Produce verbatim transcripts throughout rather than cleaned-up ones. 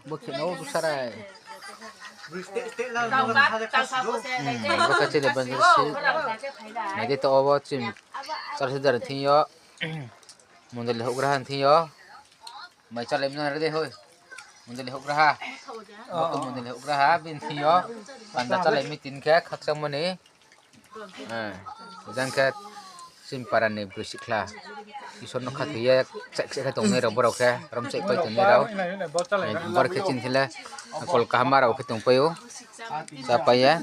Bo khe no tu sarai. Bo khe chini evangelist. Nai di to obo chini church leader thing yo. Mondoli houhgraha thing yo. Mai chálai mna re de hoi. Mondoli houhgraha. Bo to mondoli houhgraha bini thing yo. Panda chálai meeting khe khakchangmo ni. Jang khe chini para ni broi sikhla. Isor no khathoi ye, chaih khe tongnai rao borao khe, rom chaih pai tongnai rao. Bor khe chini thing le, kol kaham rao khe tongpai ou. Chápai ye,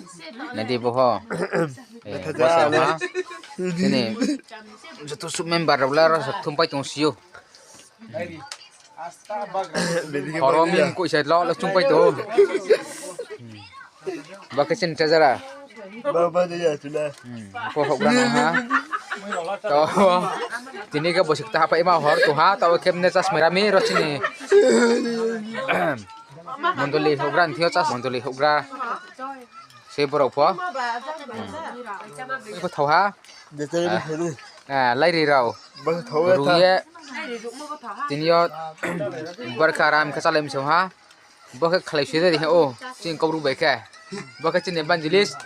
nai di bo ho. Chini joto suh member rao le ro se thumpai tong si ou. Horo min koih se lo, lo chungpai tong. Bo khe chini treasurer. Bo houhgra nang ha. To, tini khe bosi kta hapai ma hor tong ha, taoh khe mne chasmai ra mi ro chini mondoli houhgra ni thing yo chas mondoli houhgra. Se borao pho. Bo thao ha. Lairi rao. Ru ye. Tini yo. Bor khe aram khe chálai mi se ha. Bo khe khlai sui de ri ha ou. Chini Kaubru bai khe. Bo khe chini evangelist.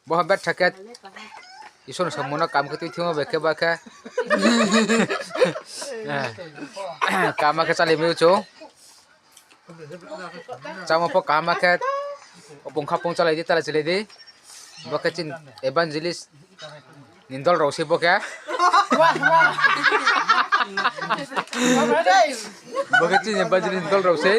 Bo ha betha khe. Isor ni samung no kam khe tuithimo bai khe bo khe. Kama khe chálai mi ou chung. Chámo pho kaham khe, bung khaphang chálai di, tala chálai di. Bo khe chini evangelist ni dol rao se bo khe. Bo khe chini evangelist ni dol rao se.